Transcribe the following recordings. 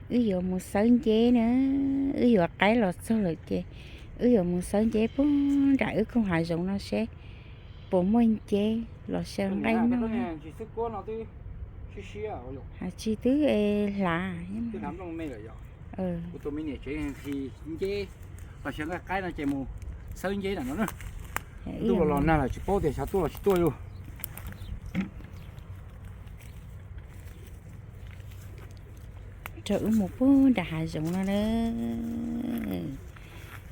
Wb yuav mus xawb nceb na, wb yuav qaib los txog lawm ces wb yuav mus xawb nceb puag nram wb koog hav zoov no seb puas muaj nceb los xyaw nqaij noj. Has tsis twb hlav. Nceb los xyaw nqaij qaib no ces mus xawb nceb na no na. Tuaj los los nag lawm tsis paub tias xyov tuaj los tsis tuaj li. Rau wb mus puag nram hav zoov no na.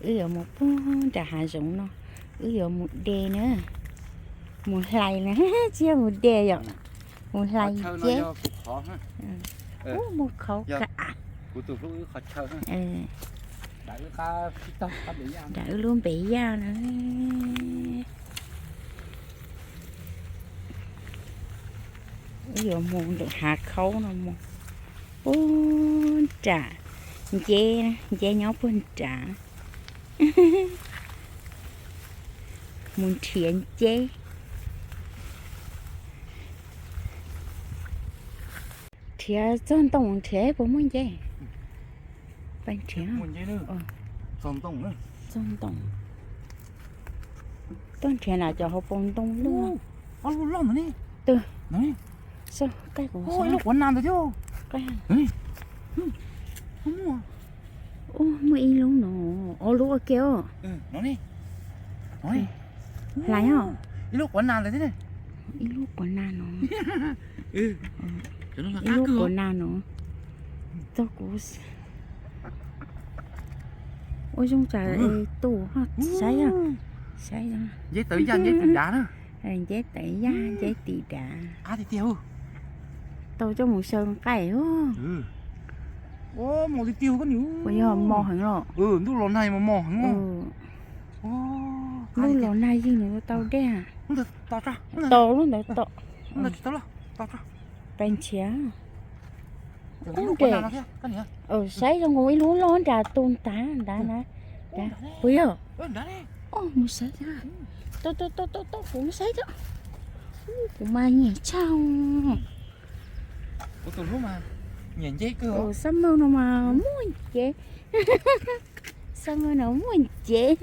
Wb yuav mus puag nram hav zoov no, wb yuav mus de na, mus hlais na, tsis yog mus de yom, mus hlais nceb. Ub, mus khauv kav. Nram wb lub npe yaj na. Wb yuav mus nram hav khaub no mus puag nram nceb, nceb nyob puag nram. Mus nrhiav nceb. Nrhiav txog ntoo nrhiav puas muaj nceb. Pab nrhiav txog ntoo. Tuaj nrhiav na cov hauv paus ntoo loj. Twg? Ib lub quav na ntawd thiab. Ub, muaj ib lub no, ob lub ua ke os. Hlais os. Ib lub quav na ntawd thiab. Ib lub quav na no. Ib lub quav na no. Txog kuv ua zoo tsam tu, saib, saib. Nceb tawv yaj nceb tim dav na. Nceb tawv yaj nceb tim dav. Tau coj mus xyaw nqaij. Puas yog mos heev los? Ntuj los nag mos mos heev. Ntuj los nag ywg nws tau dej. Tau lub ntawd tau. Pais nrhiav. Saib zoo nkaus ib lub loj nrad tu nrad nrad na. Puas yog? Mus saib. Tau tau tau tau, kuv mus saib tso. Kuv mas nyiam tshaj. Summer no mas muaj nceb. Summer no muaj nceb.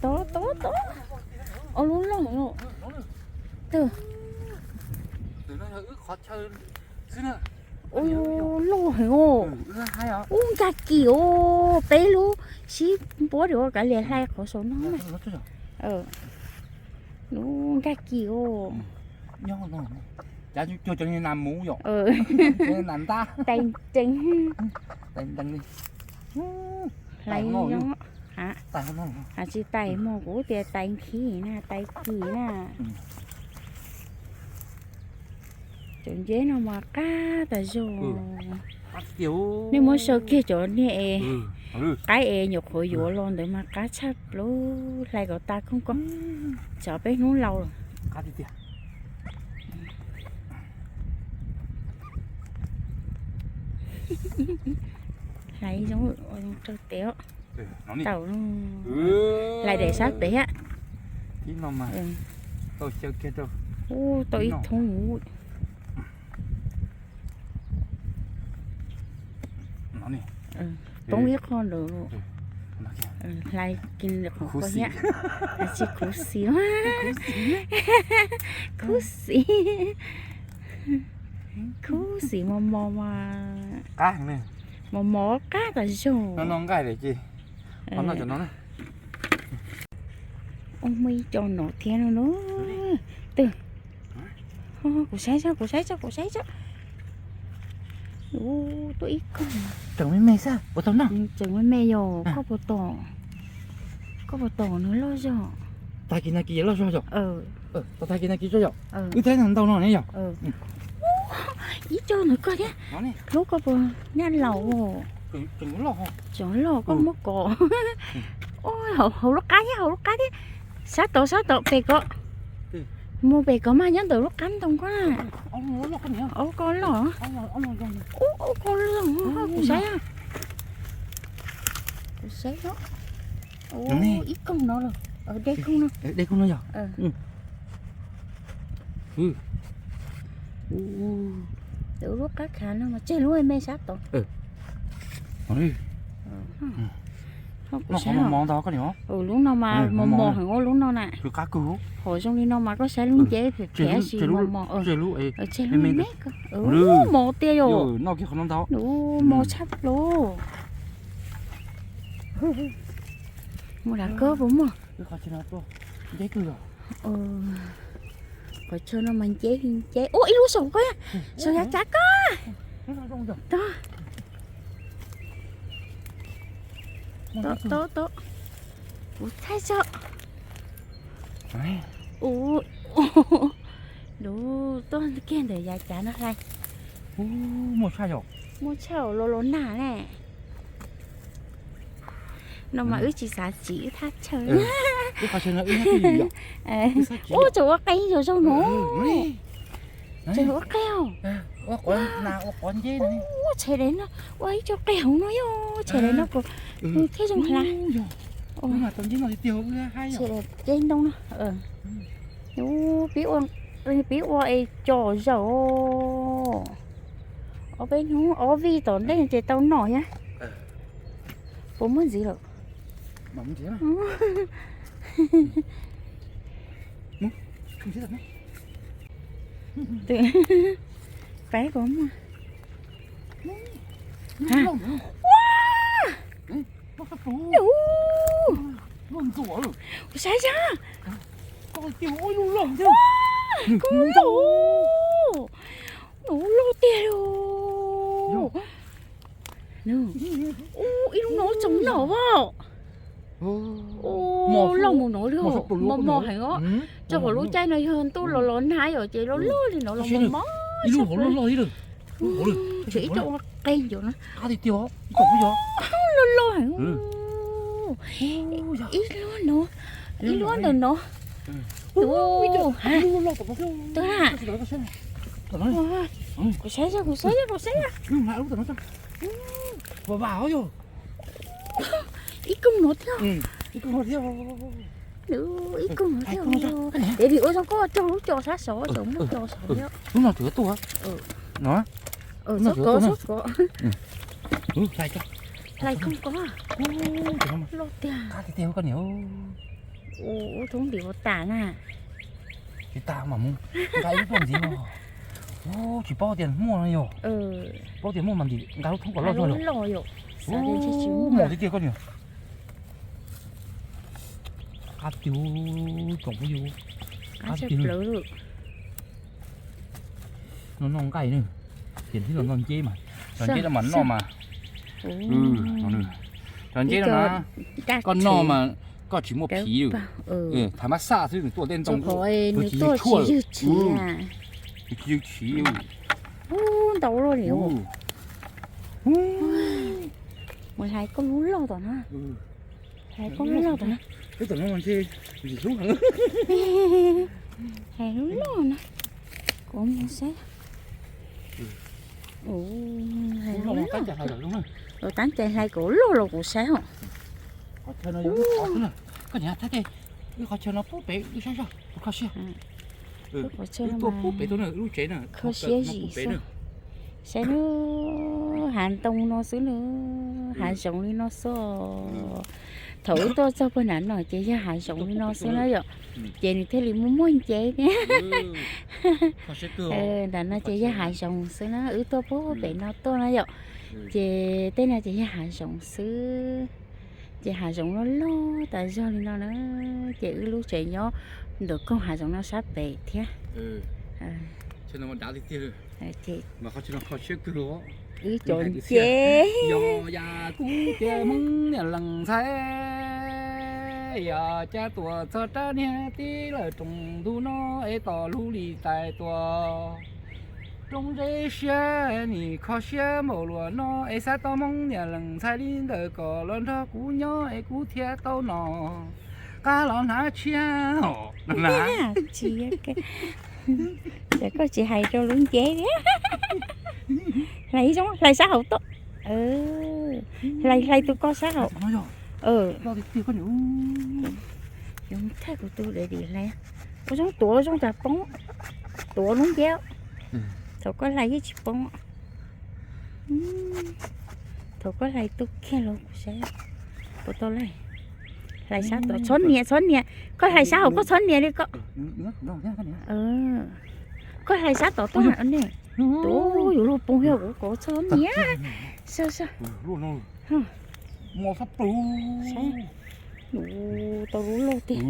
Tod tod tod. Ob lub loj. Twg? Ub, loj heev os. Ub, nkag kis os, peb lub sib npuab rau kav liam hlais qhov saum no na. Lub nkag kis os. Tais nrees. Hlais zoo. Has tsis tais mog, kuv tias tais nkhib na, tais kis na. Cov nceb no mas qab tas zog. Nej muab xyaw kiag cov niag es qaib es nyuam qhuav yuav los ntawd mas qab tshaj plaws, hlais kom tas koob koob. Tsam peb hnub laus lawm. Hlais zoo rau tes. Tau, hlais daim sab pem thiab. Ub, tau ib thoob. Poob ib qho lawm. Hlais kiag qhov ko thiab. Tsis khuv xim. Khuv xim. Khuv xim mos mos mas. Mos mos qab tas zog. Ua muaj ib co no thiab no. Twg? Kuv saib tso, kuv saib tso, kuv saib tso. Ub, tuaj ib koog. Tseem me me xwb, puas tau noj? Tseem me me yog koj puas tom, koj puas tom nws loj zog? Tag kis nag kis loj zog yom? Tag kis nag kis zog yom? Wb thaij ntau no ne yom? Ib co ntawd koj thiab. Hlub koj puas nyaj laus. Tseem loj koj muab kov. Hauv lub qab thiab, hauv lub qab thiab. Sab tod sab tod pem ko. Mus pem ko mas nyob ntawm lub qab ntoo ko na. Ub, ko loj. Ub, ko loj, kuv saib. Kuv saib. Ib koog no lawm. Dej koog no. Dej koog no yog. Tus lub qab khav no mas tseg lub me sab tod. Noj qhov mos mos ntag koj niam. Lub no mas mos mos heev ua lub no na. Qab kawg. Hov zoo li no mas koj saib lub nceb phem phem sis mos mos. Tseg lub me ko. Mos tiag yom. Noj kiag qhov no ntag. Mos tshaj plaws. Mus lam koj puas muaj? Qhov chaw no mas nceb nceb. Ua ib lub saum koj, saum yav cav koj. Tod, tod, tod. Kuv thaij tso. Ua, lub tuaj kiag ntawm yav cav no hlais. Muaj tshaj los los nag ne. No mas wb tsis xav txim wb thaj chaw. Ua tseem ua qe yom zaug no. Tseem ua qe. Ua tshem daim no, ua ib co qe hauv no yom, tshem daim no kom thiaj zoo hlav. Tshem daim ceb ntoo no. Pib ua, pib ua es cov zaum. Ob peb hnub ob vij tom ntej ces tau noj thiab. Puas muaj ntxiv lawm? Peb puas muaj? Ua, kuv saib saib. Koj loj, loj tiag li. Ib lub no txoov noj as. Loj mus no li, mos mos heev os. Tso kom lub caij no yog ntuj los los nag yom ces loj loj li no los mos mos. Tseem ib co ua qe ncaus na. Loj loj heev. Ib lub no, ib lub ntawm no. Tus ha, kuv saib, kuv saib, kuv saib. Ib koog no thiab. Ib koog no thiab. Dev vim ua zoo koj raug lub co sab saud, tseem muaj co saud thiab. Lub no tseem tuaj. Txhob kov, txhob kov. Hlais koog ko. Loj tiag. Ua thoob ntim ua tas na. Tsis tas mas mus nqa ib lub tuaj ntxiv. Tsis paub tias muaj no yog. Paub tias muaj mas ntim nqa lub thoob kom loj zog lawm. Mos tiag tiag koj niam. Qab tiag, tsoom phooj ywg. Qab tiag. No noj nqaij na. Ces thiab los noj nceb mas, cov nceb no mas noj mas. Cov nceb no na, koj noj mas koj tsis muaj phiv li. Thav mab xaj xwb nws tuaj tej ntoo, nws tsis yug tshiv, nws tsis yug tshiv. Ntau luaj li. Mus hlais koj lub loj tom no. Hlais koj lub loj tom no. Hlais lub loj na. Kuv mus saib. Hlais lub loj. Tab cais hlais kom loj los kuv saib os. Koj niam, qhov chaw no pub pem wb saib zog, kho siab. Wb tuaj pub pem tuaj na, lub tsev na, kho siab zim xwb. Saib na, hav ntoo no xwb na, hav zoov li no xwb. Thaum wb tuaj txog puag nram no ces yog hav zoov li no xwb na yom, ces nws thiaj li muaj muaj nceb thiab. Nram no ces yog hav zoov xwb na, wb tuaj pub pem no tuaj na yom, ces tej no ces yog hav zoov xwb. Ces hav zoov loj loj tas zog li no na, ces wb lub tsev nyob ntawm koog hav zoov no sab pem thiab. Wb cov nceb. Yog yam kuv tias Hmoob niam lees ntxhais, yog cab tuam txog rab niag tib lawm rooj ntug no es tom lub li tais tuam. Roob zeb siab nim kho siab npaum luaj no es xav tau Hmoob niam lees ntxhais li ntawd kom los nrog kuv nyob es kuv thiaj tau noj qab los hnav tshiab. Tsis, koj tsis hais rau lub nceb li. Hlais zoo, hlais sab hauv tuaj. Hlais, hlais tus ko sab hauv. Thaij kuv tus dev dim hlais. Ua zoo tuav zoo cas poob, tuav lub nceb. Thaum koj hlais yeej tsis poob. Thaum koj hlais tu kiag los kuv saib puas tau hlais. Hlais sab tom, txhob nias, txhob nias. Koj hlais sab hauv koj txhob nias li koj. Koj hlais sab tom tuaj ne. Tus yuav luag poob yog kuv, koj txhob nias. Tau lub loj tiag.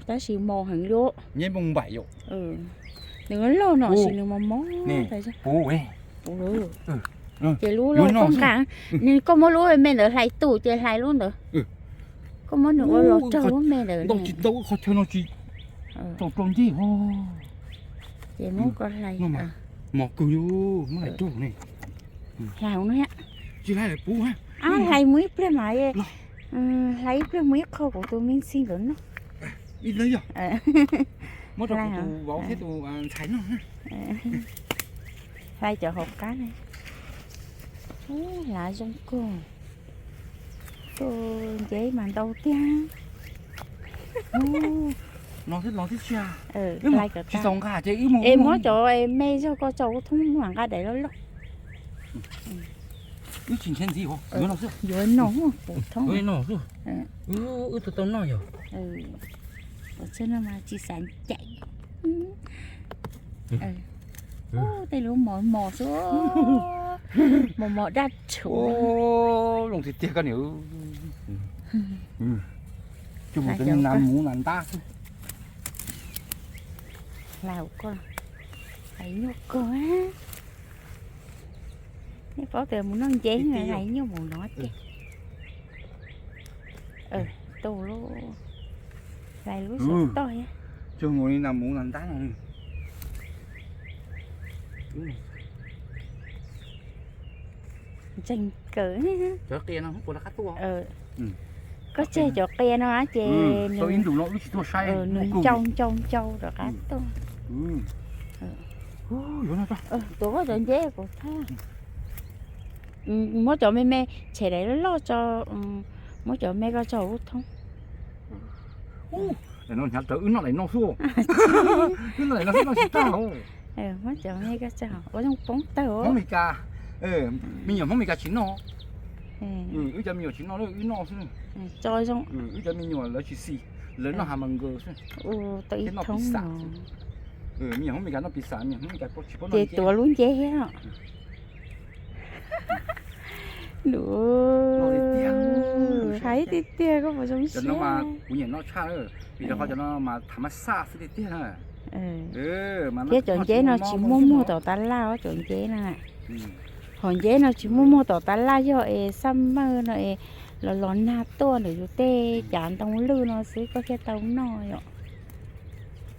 Tab sis mos heev li. Nws loj no sis nws mos mos. Ces lub loj koj nqa, nws, koj muab lub me ntawd hlais tus ces hlais lub ntawd. Koj muab nws ua los raug lub me ntawd. Ces muab koj hlais. Mos kawg li, muab hlais raug ne. Hlais hauv no thiab. Tsis hlais lawm puv. Hlais mus ib pliag mas, hlais ib pliag mus ib qho kuv tus me ntxhais nkawd noj. Ib leeg yog. Muab rau kuv tus vauv thiab tus ntxhais noj. Hlais cov hauv qab ne. Hlav zoo kawg. Tuaj nceb mas ntau tiag. Los thiab los thiab sia. Hlais cov tsis tau nqa ces wb mus. Es muab cov me zog koj tso ub thoob mus nqa daim loj loj. Wb tsis nrhiav ntxiv, yuav no xwb. Yuav no puv thoob. Wb tau tau noj yog. Tsis xav ncaim. Tej lub mos mos xwb. Mos mos daj rhuv. Zoo tiag tiag koj niam. Coj mus cov nas muv nas ntab xwb. Hlais koj, hlais nyuaj kawg. Nej paub tias mus noj nceb hlais nyuaj mus no tiag. Tau lub, hlais lub saum toj thiab. Cog mus li nas muv nas ntab no. Ntseeg kawg. Koj tseg cov qia no ces nws ncau ncau ncau rov qab tuaj. Tuav koj cov nceb kuv thab. Muab cov me me, tshem daim loj loj tso, muab cov me koj tso ub thoob. Daim no hnyav rawv, wb noj daim no xwb. Wb noj daim no xwb noj tsis tag. Muab cov me koj tso ua zoo poob tawg. Hmoob Mes Kas, me nyuam Hmoob Mes Kas tsis noj. Wb cov me nyuam tsis noj, wb noj xwb. Wb cov me nyuam lawv tsis xis, lawv noj hav mas nkws xwb. Tau ib thoob no. Me nyuam Hmoob Mes Kas noj pis xas, me nyuam Hmoob Mes Kas tsis paub noj nceb. Ces tuav lub nceb thiab. Nws hais tiag tiag koj puas zoo siab. Kuv nyiam noj tshaj, vim rau qhov cov no mas thav mas xaj xwb tiag tiag na. Thiab cov nceb no tsis muaj muag tom tab laj os, cov nceb no. Hom nceb no tsis muaj muag tom tab laj, yog es xaj mawj no es los los nag tuaj ntawm yus tej cav ntoo lwj no xwb koj thiaj tau noj yom.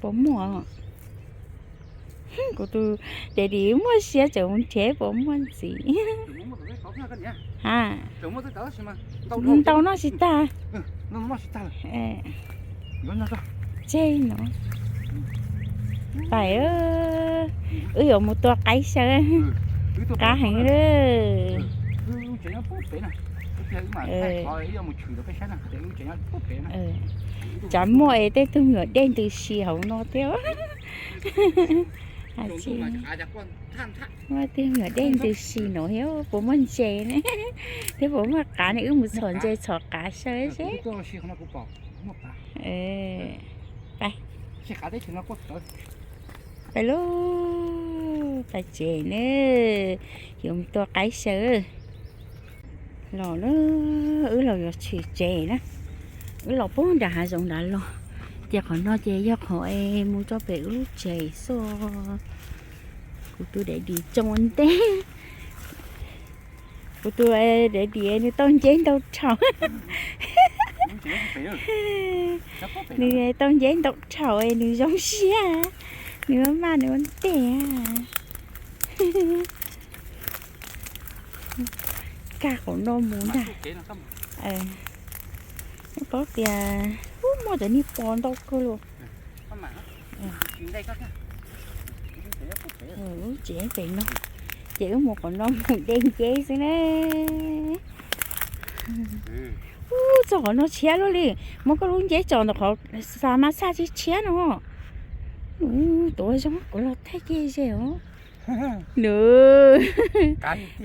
Puas muaj? Kuv tus dev dim muaj siab tseem mus nrhiav puas muaj ntxiv. Ha, ntau noj tsis tag. Tseg no. Pais, wb yuav mus tua qaib xyaw. Qab heev. Tsav muaj es tej tug me nyuam dej ntws si hauv no thiab. Muaj tej me nyuam dej ntws si no thiab puas muaj ntses ne? Thiab puas muaj qav ne? Wb mus txhom ntses txhom qav xyaw seb. Pais lauj, pais tsev ne, yuav mus tua qaib xyaw. Los na, wb los yuav tshwm tsev na. Wb los puag nram hav zoov nrad los, ces qhov no ces yog qhov es mus rau pem wb lub tsev xwb. Kuv tus dev dim tsoo ua ntej. Kuv tus dev dim nws tau nceb ntau dhau. Nws tau nceb ntau dhau es nws zoo siab, nws maj maj nws ua ntej. Kaj qhov no mus ntag. Paub tias muaj cov niag pos ntau kawg li. Lub tsev pem no, ces wb mus qhov no mus de nceb xwb na. Ub, txog qhov no tshiab luaj li. Muab koj lub nceb tso ntawm qhov xav mas xaj tshiab tshiab no. Ub, tuav zoo kuv los thaij kiag ze os. Nws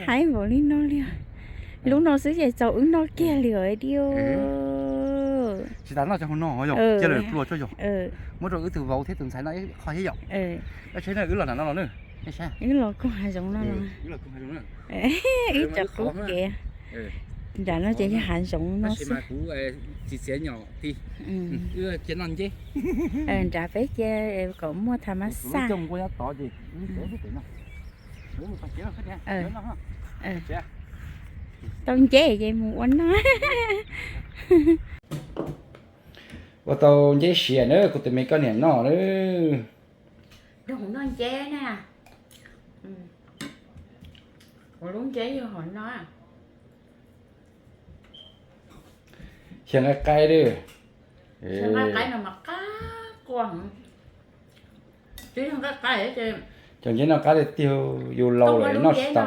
haib npaum li no li. Lub no xwb ces txaus wb noj kiag li os dio. Tsis tas noj cov hauv no yom, cia lawm pluas tso yom. Muab rau wb tus vauv thiab tus ntxhais noj ib qho thiab yom. Wb los nram no los na. Wb los koog hav zoov no los. Wb tso qub kev. Nram no ces yog hav zoov no xwb. Nram peb cia kom muaj tha mab xaj. Tau nceb ces mus ua noj. Ua tau nceb siav na kuv tus me koj niam noj na. Noj nceb na. Kuv lub nceb yog hom no. Xyaw nqaij qaib lawm. Xyaw nqaij qaib no mas qab quaj heev. Twb yog nqaij qaib ces cov nceb no qab tiag tiag, yus laus lawm noj tsis tau.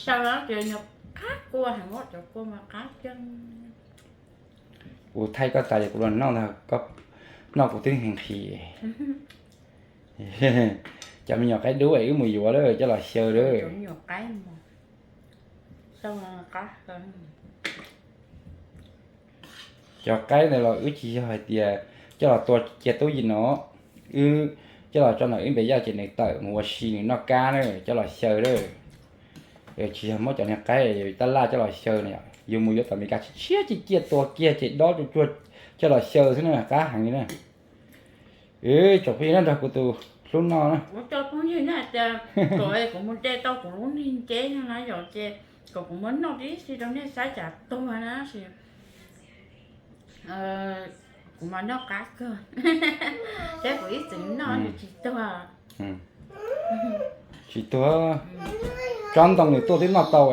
Xyaw no ces nws qab quaj heev, cov quaj mas qab kawg. Kuv thaij koj tas ces kuv los noj ntag, koj noj kuv twb nqhis nqhis. Cov me nyuam qaib dub es wb mus yuav lawm coj los xyaw lawm. Cov qaib ntawd los wb tsis yog hais tias coj los tua cia tub yim no, wb coj los tso ntawm wb npe yaj ces nws tawm mus ua si nws noj kab na, coj los xyaw lawm. Tsis yog muab cov niag qaib tab laj coj los xyaw no, yus mus yuav tom Meskas tshiab tshiab ces cia tua kiag ces dob tsuag tsuag coj los xyaw xwb na, qab heev li na. Tsoom phooj ywg na, nrog kuv tus hlub noj na. Kuv cov phooj ywg na tias kom kuv mus de tau kuv lub niag nceb no na yom, ces kom kuv muab noj tib si rau nej saib cas tuag na, tab sis kuv mas noj qab kawg. Thiab kuv ib txwm noj nws tsis tuag. Tsis tuag. Tsob ntoo nws tuaj twb noj tau.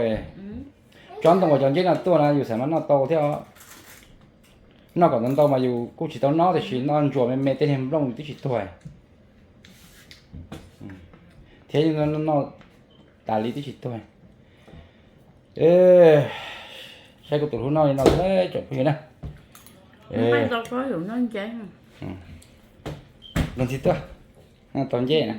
Tsob ntoo uas cov nceb no tuaj na yus xav mas noj tau thiab. Noj kom ntau ntau mas yus kuj tsis tau noj, tiam sis noj ntsuas me me tej niag nplooj twb tsis tuag. Thiab noj tas li twb tsis tuag. Saib kuv tus hlub noj li no tsoom phooj ywg na. Noj ntxhi tuaj, noj tau nceb na.